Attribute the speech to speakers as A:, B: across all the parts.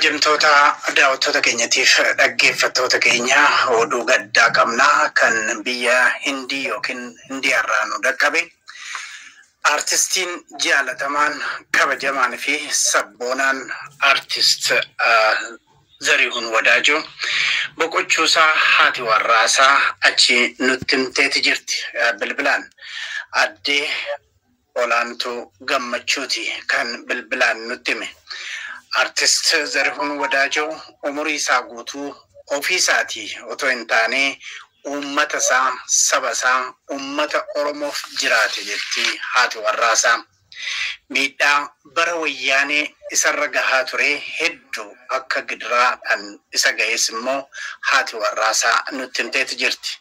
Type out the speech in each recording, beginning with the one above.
A: Kabajamtoota daawwattoota keenyatiif dhaggeeffattoota keenya, oduu gaddaa qabnaa kan biyya Hindii yookiin Hindiyaarraa nu dhaqqabe. Artistiin jaalatamaan, kabajamaan fi sabboonaan artist Zarihuun Wadaajoo boqochuusaa haati warraasaa achi nutti himteeti jirti bilbilaan. Addee Olaantuu Gammachuuti kan bilbilaan nutti hime. Artist Zarihuun Wadaajoo umurii isaa guutuu ofii isaatii otoo hin taane uummata isaa, saba isaa, uummata Oromoof jiraate jetti haati warraasaa. Miidhaa bara Wayyaanee isarra gahaa ture hedduu akka gidiraadhaan isa ga'es immoo haati warraasaa nutti himteeti jirti.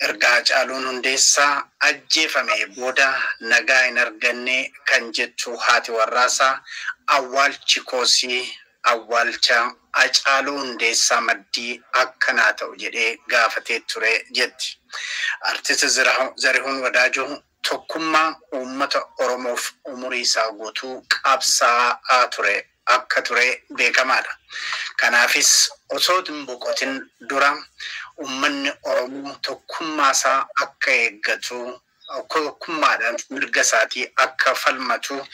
A: Erga Hacaaluun Hundeessaa ajjeefame booda nagaa hin arganne kan jettu haati warraasaa, awwaalchi koosii awwaalcha Hacaaluu Hundeessaa maddii akkanaa ta'u jedhee gaafatee ture jetti. Artist Zarihuun Wadaajoo tokkummaa uummata Oromoof umurii isaa guutuu qabsaa'aa ture akka ture beekamaadha. Kanaafis osoo hin boqotin dura uummanni Oromoo tokkummaa isaa akka eeggatu, tokkummaadhaan mirga isaatii akka falmatu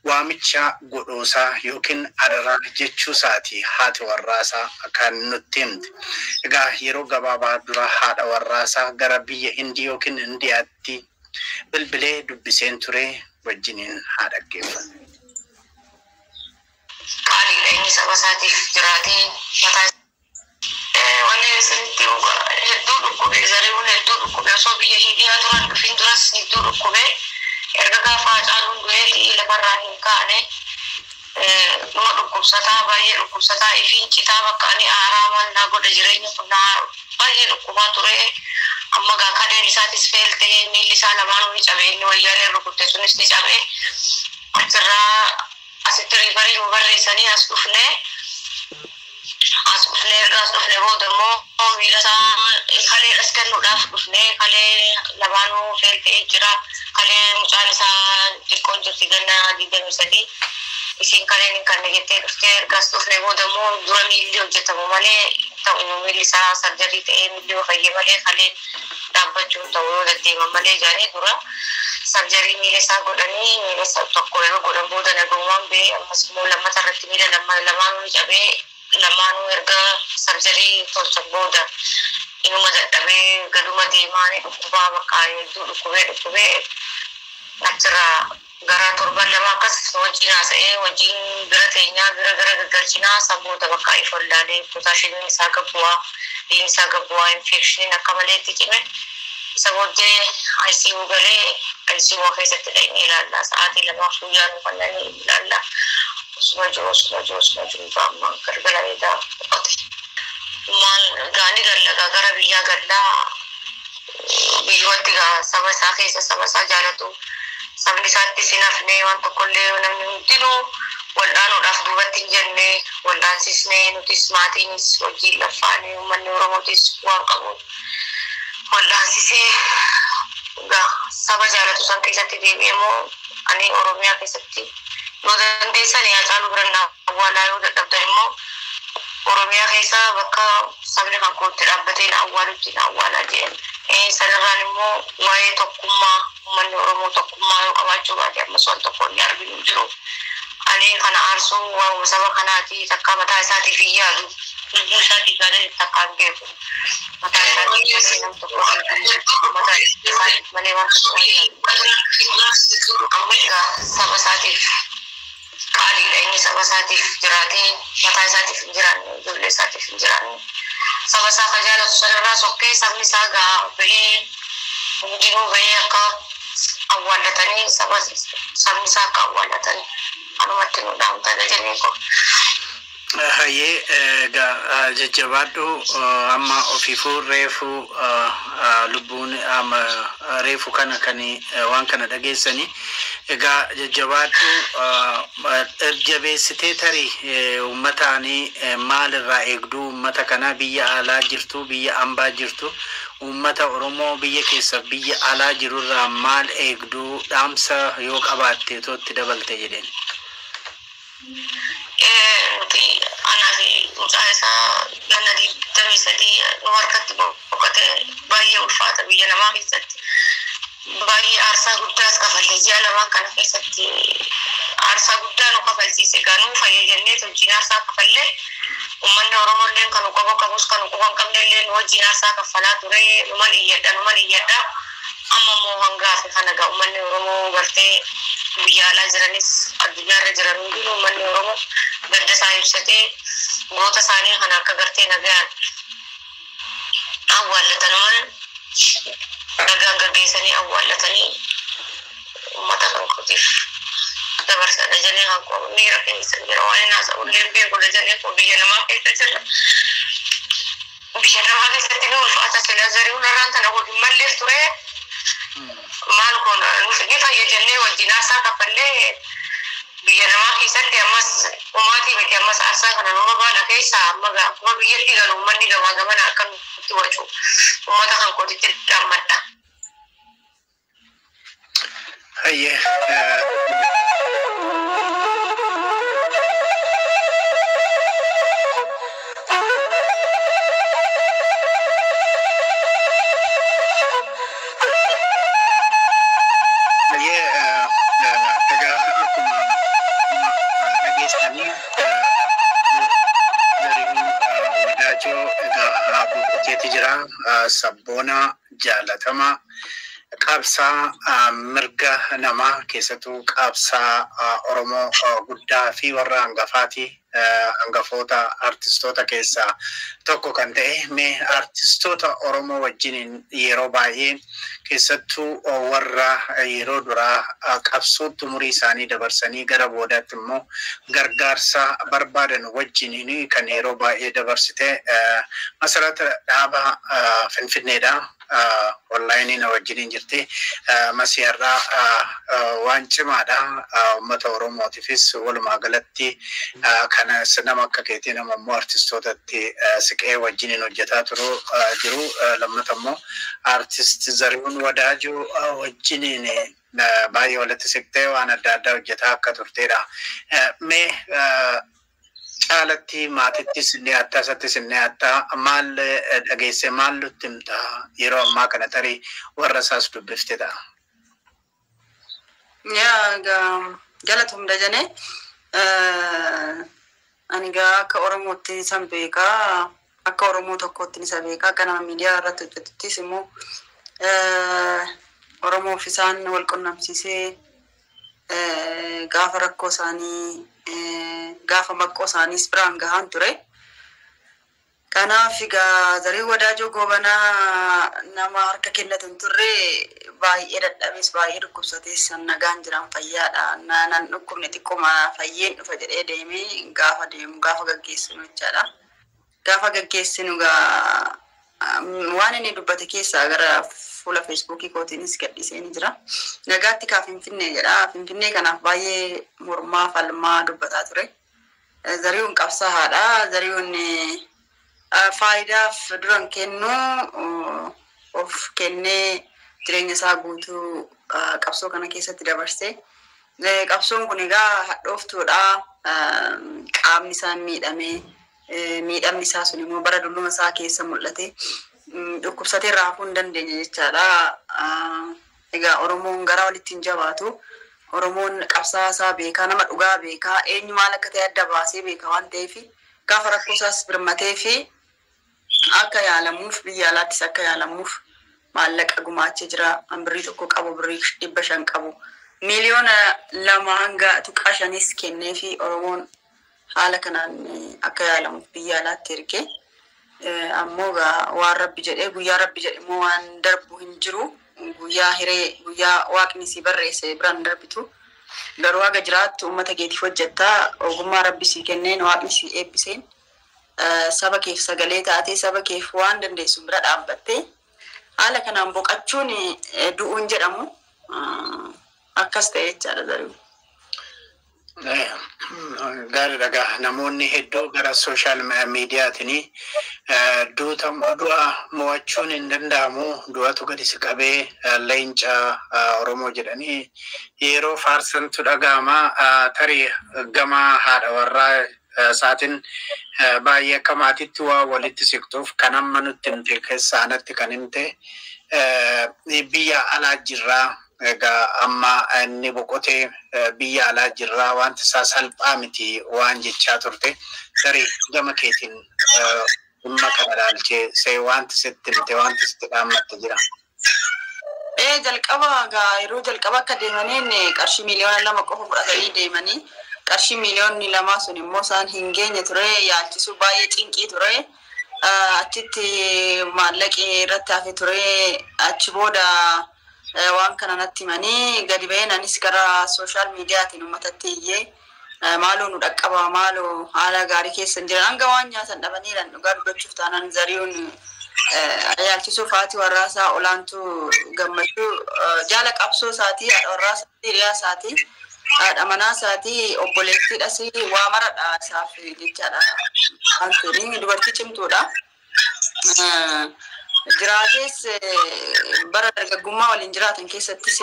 A: waamicha godhuusaa yookiin adaraa jechuusaati haati warraasaa kan nutti himte. Egaa yeroo gabaabaa dura haadha warraasaa gara biyya Hindii yookiin Indiyaatti bilbilee dubbiseen ture, wajjiniin haa dhaggeeffannu.
B: Qaaliidha, inni saba isaatiif jiraatee mataa wanni isinitti hedduu dhukkube. Zarihuun hedduu dhukkube. Osoo biyya Hindiyaa turan dhufin duras hedduu dhukkube. Erga gaafa Hacaaluun du'eeti lafarraa hin kaane. Numa dhukkubsataa, baay'ee dhukkubsataa, ifiin citaa, bakka ani aaraa maal naa godhe, jireenya kun naa baay'ee dhukkubaa ture. Amma gaa kaleen isaatis fail ta'ee, miilli isaa lamaanuu ni cabe. Inni Wayyaaneen rukutte sunis ni cabe. Achirraa asitti refer nu barreessanii as dhufne. As dhufne, erga as dhufne booda immoo miila isaa kaleedhas kennuudhaaf dhufne. Kalee lamaanuu fail ta'ee jira. Kalee mucaan isaa xiqqoon jirti, ganna 23, isiin kaleen hin kanne jettee dhuftee. Erga as dhufne booda immoo dura miilli hojjetamu malee ta'u, miilli isaa surgery ta'ee miilli fayye malee kaleen dhaabbachuu ta'u yoo deddeeman malee jaanii dura surgery miila isaa godhanii, miila isaa tokko yeroo godhan booda nagaumaan ba'ee, ammas immoo lammata irratti miila lamaanuu ni cabee. Lamaanuu erga surgery tolchan booda inuma dadhabee gaduma deemaa, ni dhukkubaa, bakka hedduu dhukkubee dhukkubee achirraa gara torban 2 akkas wajjin haasa'ee, wajjin bira teenyaa, bira gara gaggalchinaa. San booda bakka if wallaalee, potassiumiin isaa gabbu'aa, dhiigni isaa gabbu'aa, infectioniin akka maleetti cime. Isa booddee ICU galee, ICU keessatti dhaqnee ilaalla. Sa'aatii 2f guyyaa nu kennanii ilaalla. Osuma jiru, osuma jiru, osuma jiru amma galgala eegaa boqote. Maal gaani gallagaa gara biyyaa gallaa, biyyumatti gaa saba isaa keessa, saba isaa jaalatu, sabni isaatti sin hafne. Waan tokkollee namni hundinuu wal'aanuudhaaf duubatti hin jenne. Wal'aansisne, nutis maatiinis wajjin laffaane, uummanni Oromootis waan qabu wal'aansisee gaa saba jaalatu san keessatti deebi'ee immoo ani Oromiyaa keessatti yoo dandeessan Haacaaluu bira awwaalaa, yoo dadhabdan immoo Oromiyaa keessa bakka sabni kan kootti dhaabbatee na awwaalutti na awwaalaa jedhan. Sanirraan immoo waa'ee tokkummaa, uummanni Oromoo tokkummaa yoo qabaachuu baate ammas waan tokko inni arginu hin jiru. Ani kana aarsuu waan saba kanaati. Takka mataa isaatiif hin yaadu. Lubbuu isaatiif yaada takka hin beeku. Mataa isaatiif malee nam tokko mataa isaatiif malee waan tokko hin yaadu. Amma egaa saba isaatiif qaaliidha, inni saba isaatiif jiraatee mataa isaatiif hin jiraanne, ijoollee isaatiif hin jiraanne. Saba isaa ka jaalatu sanirraa sokkee sabni isaa gaa bahee, hundinuu bahee akka awwaallatanii, saba sabni isaa akka awwaallatanii anumatti nu dhaamta jedhanii ko.
A: Hayyee, egaa jajjabaadhu. Amma ofiifuu reefuu lubbuun amma reefu kana kan waan kana dhageessanii, egaa jajjabaadhu. Jabeessitee tarii uummataanii maalirraa eegduu, uummata kana biyya alaa jirtu, biyya ambaa jirtu, uummata Oromoo biyya keessa biyya alaa jirurraa maal eegduu, dhaamsa yoo qabaatte tootti dabalte jedheen.
B: Nuti anaa fi mucaa isaa ganna 23 nu harkatti boqote. Baay'ee ulfaata biyya namaa keessatti. Baay'ee aarsaa guddaas kafallee, ji'a lamaan kana keessatti aarsaa guddaa nu kafalchiise. Ganuu fayya jennee wajjin aarsaa kafallee, uummanni Oromoo illee kan quba qabus kan quba hin qabne illee nu wajjin aarsaa kaffalaa ture. Numan iyyadha, numan iyyadha. Amma immoo hangaafi kana gaa uummanni Oromoo gartee biyya alaa jiranis addunyaarra jiran hundinuu, uummanni Oromoo gadda isaa ibsatee goota isaanii kana akka gartee nagaan awwaallatanuman nagaan gaggeessanii awwaallatanii uummata kan kootiif dabarsan. Dajanee kan koo miira keessa jira, waan hin haasa'u illee beeku. Dajanee koo, biyya namaa keessa jira. Biyya namaa keessatti ni ulfaata. Sila Zarihuun irraan tana godhin malleef ture. Maal kun ni fayya jennee wajjin aarsaa kaffallee, biyya namaa keessatti ammas umaatii miti. Ammas aarsaa kana numa baana keessa amma akkuma biyyatti galu uummanni gamaa gamana akka nutti wacu uummata kan kootitti dhaammadha.
A: Hayyee. Hayyee, egaa akkuma dhageessanii, Zarihuun Wadaajoo egaa boqoteeti jira. Sabboona jaalatamaa, qabsaa mirga namaa, keessattuu qabsaa Oromoo guddaa fi warra hangafaati. Hangafoota artistoota keessaa tokko kan ta'e, mee artistoota Oromoo wajjiniin yeroo baay'ee, keessattuu warra yeroo duraa qabsootti umurii isaanii dabarsanii gara boodaatti immoo gargaarsa barbaadan wajjiniin kan yeroo baay'ee dabarsite Masarata Dhaaba Finfinneedha. Onlaayinii na wajjiniin jirti. Masiyarraa waan cimaadha. Uummata Oromootiifis walumaa galatti kanas nama akka keetii, nama immoo artistootatti siqee wajjiniin hojjetaa turu jiru. Lammata immoo artist Zarihuun Wadaajoo wajjiniin baay'ee walitti siqtee waan adda addaa hojjetaa akka turtedha. Mee caalatti maatittis inni addaa isattis inni addaa maal dhageesse, maal nutti himta yeroo ammaa kana, tarii warra isaas dubbifte ta'a?
C: Yaa galatoom Dajanee. Ani gaa akka Oromootti isan beekaa, akka Oromoo tokkootti isa beekaa, akka nama miidiyaa irratti hojjetuttis immoo Oromoof isaan wal qunnamsiisee gaafa rakkoo isaanii, gaafa maqqoo isaaniis biraan gahaan ture. Kanaaf egaa Zarihuun Wadaajoo Goobanaa nama harka kennatu hin turre. Baay'ee dadhabees, baay'ee dhukkubsatees, nagaan jiran fayyaadha. Nan dhukkubne, xiqqooma fayyeen dhufa jedhee deemee, gaafa deemu, gaafa gaggeessinu jechaadha. Gaafa gaggeessinu gaa waan inni dubbate keessaa gara fuula Feesbuukii kootiinis gadhiisee ni jira. Nagaatti kaa Finfinnee jedha. Finfinnee kanaaf baay'ee mormaa falmaa dubbataa ture. Zarihuun qabsaa'aadha. Zarihuun faayidaaf duran kennu of kennee jireenya isaa guutuu qabsoo kana keessatti dabarse. Qabsoon kun egaa hadhooftuudha. Qaamni isaa miidhamee, miidhamni isaa sun immoo bara dulluma isaa keessa mul'ate. Dhukkubsatee raafuu hin dandeenye jechaadha. Egaa Oromoon garaa walitti hin jabaatu. Oromoon qabsaa isaa beekaa, nama dhugaa beekaa, eenyu maal akka ta'e adda baasee beekaa waan ta'eef, gaafa rakkoo isaas birmatee fi akka yaalamuuf, biyya alaattis akka yaalamuuf maallaqa gumaachee jira. Birrii tokko qabu, birrii 500 qabu. Miliyoona 2 hanga tuqaa shanis kennee fi Oromoon haala kanaan akka yaalamuuf biyya alaatti ergee. Ammoo waan Rabbi jedhee, guyyaa Rabbi jedhe immoo waan darbu hin jiru. Guyyaa hiree, guyyaa Waaqni si barreesse biraan darbitu. Garuu haga jiraattu uummata keetiif hojjettaa, ogummaa Rabbi si kenneen, Waaqni si eebbiseen, saba keef sagalee taatee, saba keef waan dandeessu bira dhaabbattee haala kanaan boqachuun du'uun jedhamu akkas ta'e jechaadha Zarihuun.
A: Gaariidha gaa, namoonni hedduu gara social miidiyaatiin duuta du'a mo'achuun hin danda'amu, du'atu gadi si qabee, leenca Oromoo jedhanii yeroo faarsantu dhaga'ama. Tarii gama haadha warraa Saatiin baay'ee akka maatiitti waa walitti siqtuuf kan amma nutti himte keessaa anatti kan himte biyya alaa jirraa. Egaa amma inni boqotee biyya alaa jirraa, wanti isaa salphaa miti waan jechaa turte. Tarii gama keetiin dhimma kana ilaalchee see wanti sitti himte, wanti sitti dhaammatte jira?
C: Ee, jalqaba gaa yeroo jalqaba akka deemaniin qarshii 2 miiliyoona qofa fudhatanii deemanii, qarshii 2 miiliyoonni sun immoo isaan hin geenye ture, yaalchisuu baay'ee cinqii ture. Achitti maallaqi irratti hafe ture. Achi booda waan kana natti himanii gadi ba'een anis gara social mediaatiin uummatatti iyyee, maaloo nu dhaqqaba, maaloo haala gaarii keessa hin jiran, hanga waan nyaatan dhabaniiran. Dhugaa dubbachuuf taanaan Zarihuun yaalchisuuf haati warraasaa Olaantuu Gammachuu jaala qabsoo isaatii, haadha warraa isaatii, hiriyaa isaatii, haadha manaa isaatii, obboleettiidhas, waa maradha isaaf jechaadha. Olaantuun dubartii cimtuudha. Jiraatees bara dargaggummaa waliin jiraatan keessattis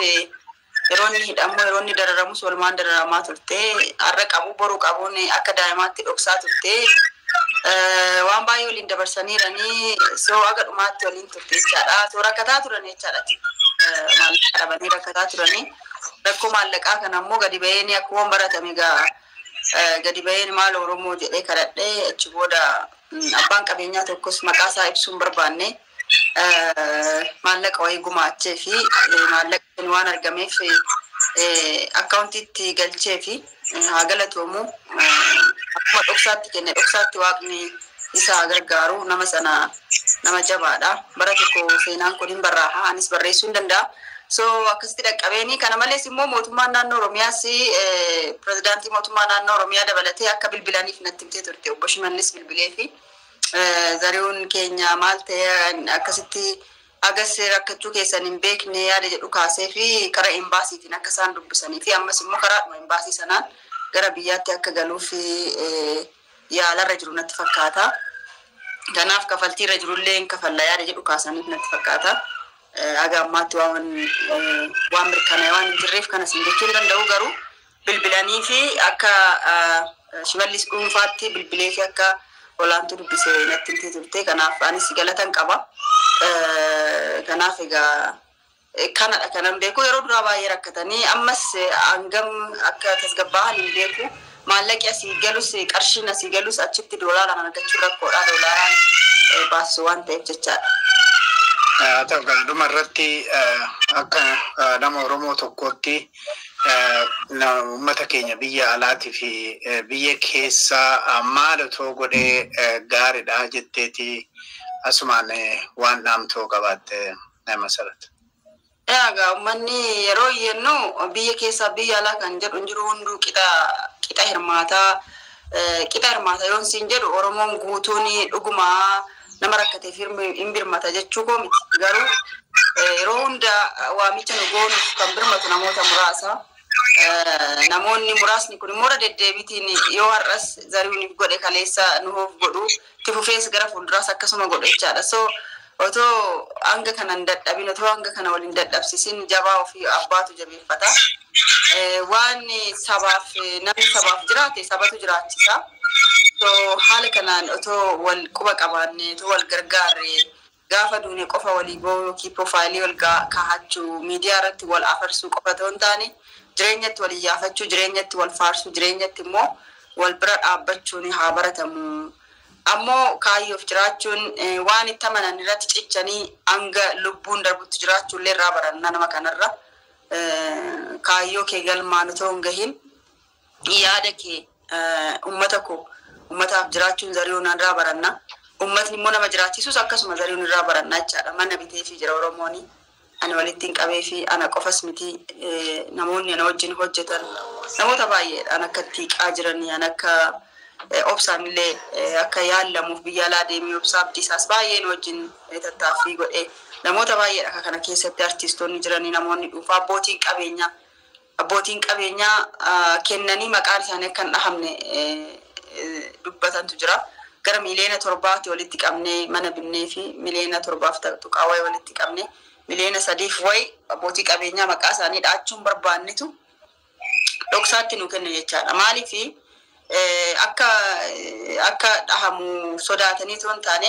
C: yeroo inni hidhamu, yeroo inni dararamus walumaan dararamaa turte. Har'a qabu boru qabuun akka daa'imaatti dhoksaa turte. Waan baay'ee waliin dabarsaniiranii, soo aga dhumaatti waliin turte jechaadha. Soo rakkataa turan jechaadha. Maallaqa dhabanii rakkataa turanii. Rakkoo maallaqaa kana immoo gadi ba'een akkuma baratame egaa gadi ba'een maal Oromoo jedhee kadhadhee, achi booda abbaan qabeenyaa tokkos maqaa isaa ibsuu hin barbaanne maallaqa wayii gumaachee fi maallaqa sun waan argameef akkaawuntiitti galchee fi haa galatoomu. Akkuma dhoksaatti kenne dhoksaatti Waaqni isa haa gargaaru. Nama sana nama jabaadha. Bara tokko seenaan kun hin barraa'a, anis barreessuu hin danda'a. So akkasitti dhaqqabeeni. Kana malees immoo mootummaan naannoo Oromiyaas, pirezidaantii mootummaa naannoo Oromiyaa dabalatee akka bilbilaniif natti himtee turte. Obbo Shimallis bilbilee fi Zarihuun keenya maal ta'e, akkasitti agas rakkachuu keessan hin beekne yaada jedhu kaasee fi karaa embaasiitiin akka isaan dubbisanii fi ammas immoo karaadhuma embaasii sanaan gara biyyaatti akka galuuf yaalarra jiru natti fakkaata. Kanaaf kafaltiirra jirullee hin kafalla yaada jedhu kaasaniif natti fakkaata. Haga ammaatti waan mirkanaa'e waan hin jirreef kanas hin jechuu hin danda'u, garuu bilbilanii fi akka Shimallis dhuunfaatti bilbilee fi akka Olaantuu dubbise natti himtee turte. Kanaaf anis galatan qaba. Kanaaf egaa kanadha kanan beeku. Yeroo duraa baay'ee rakkatanii, ammas hangam akka tasgabbaa'an hin beeku. Maallaqi asii galus, qarshiin asii galus achitti doolaaraan argachuun rakkoodha. Doolaaraan baasisu waan ta'eef jechaadha.
A: Haa ta'u, dhuma irratti akka nama Oromoo tokkootti uummata keenya biyya alaatii fi biyya keessaa maal otoo godhee gaariidha jetteeti asumaan waan dhaamtoo qabaatte, Masarat?
C: Egaa uummanni yeroo yennu biyya keessaa biyya alaa kan jedhu hin jiru, hunduu qixa qixa hirmaataa. Qixa hirmaata yoon siin jedhu, Oromoon guutuun dhuguma nama rakkateef hin birmata jechuu koo miti. Garuu yeroo hunda waamicha nu goonuuf kan birmatu namoota muraasa. Namoonni muraasni kun immoo irra deddeebiitiin yoo har'as Zarihuuniif godhe, kaleessa nuuf godhu, itti fufees gara fuulduraas akkasuma godhu jechaadha. So otoo hanga kana hin dadhabin, otoo hanga kana waliin dadhabsisin, jabaa ofii abbaatu jabeeffata. Waan sabaaf, namni sabaaf jiraate sabatu jiraachisa. So haala kanaan otoo wal quba qabaanne, otoo wal gargaarre, gaafa duune qofa walii ba'uu yookiin profileii wal kaahachuu, miidiyaa irratti wal afarsuu qofa otoo hin taane, jireenyatti wal iyyaafachuu, jireenyatti wal faarsuu, jireenyatti immoo wal bira dhaabbachuun haa baratamu. Ammoo kaayyoof jiraachuun, waan itti amanan irratti cichanii hanga lubbuun darbutti jiraachuu illee irraa baranna nama kanarra. Kaayyoo kee galmaan otoo hin gahin yaada kee uummata koo, uummataaf jiraachuun Zarihuun irraa baranna. Uummatni immoo nama jiraachisus akkasuma Zarihuun irraa baranna jechaadha. Mana biteefii jira Oromooni. Ani walitti hin qabee fi ana qofas miti, namoonni ana wajjin hojjetan namoota baay'eedha. An akka tiiqaa jiranii, an akka obsaan illee akka yaallamuuf biyya alaa deemee Obsaa Abdiisaas baay'een wajjin tattaaffii godhee, namoota baay'eedha. Akka kana keessatti artistoonni jiranii, namoonni dhuunfaa, abbootiin qabeenyaa kennanii maqaan isaanii akka hin dhahamne dubbatantu jira. Gara 7 miiliyoona walitti qabnee mana binnee fi 7 miiliyoona tuqaa wayii walitti qabnee, 3 miiliyoona wayi abbootii qabeenyaa maqaa isaanii dha'achuun barbaannetu dhoksaatti nu kenne jechaadha. Maaliif akkuma Akka akka dhahamu sodaatanii otoo hin taane,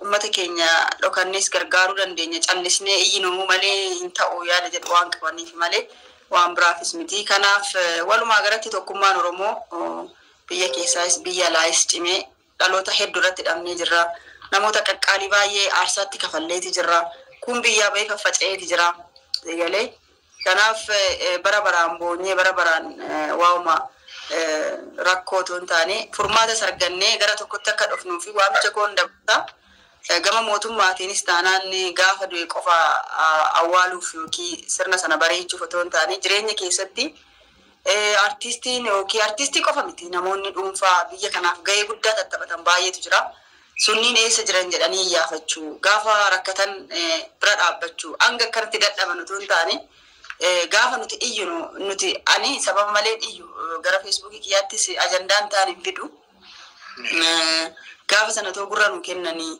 C: uummata keenya dhokannees gargaaruu dandeenya, callisnee iyyinuu malee hin ta'u yaada jedhu waan qabaniif malee waan biraafis miti. Kanaaf walumaa galatti tokkummaan Oromoo biyya keessaas biyya alaas cimee, dhaloota hedduu irratti dhabnee jirra. Namoota qaqqaalii baay'ee aarsaatti kafalleeti jirra. Kun biyyaa bahee faffaca'eeti jira. Galee kanaaf bara baraan boonyee, bara baraan waa'uma rakkoo otoo hin taane, furmaata sargannee gara tokkotti akka dhufnuu fi waamicha koon dabalata. Gama mootummaatiinis taanaan, gaafa du'e qofa awwaaluuf yookiin sirna sana bareechuuf otoo hin taane, jireenya keessatti artiistiin yookiin artiistii qofa miti, namoonni dhuunfaa biyya kanaaf gahee guddaa tattaphatan baay'eetu jira. Sunniin eessa jiran jedhanii iyyaafachuu, gaafa rakkatan bira dhaabbachuu, hanga akkanatti dadhaban otoo hin taane, gaafa nuti iyyinu, nuti ani sababa malee iyyu gara Feesbuukii kiyyaattis ajandaan ta'an hin fidu. Gaafa sana otoo gurra nu kennanii,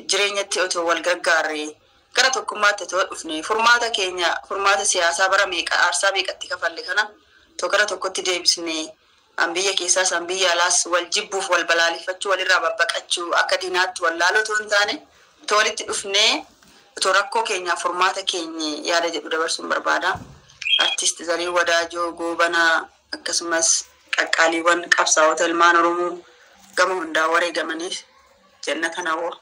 C: jireenyatti otoo wal gargaarree, gara tokkummaatti otoo dhufne, furmaata keenya, furmaata siyaasaa bara meeqa aarsaa meeqatti kafalle kana otoo gara tokkotti deebisne, an biyya keessaas an biyya alaas wal jibbuuf, wal balaaleffachuu, walirraa babbaqachuu, akka diinaatti wal laaluu otoo hin taane, otoo walitti dhufnee, otoo rakkoo keenyaaf furmaata keenya yaada jedhu dabarsuun barbaada. Artist Zarihuun Wadaajoo Goobanaa akkasumas qaqqaaliiwwan qabsaa'ota ilmaan Oromoo gama hundaa wareegamaniif jannata hawwa.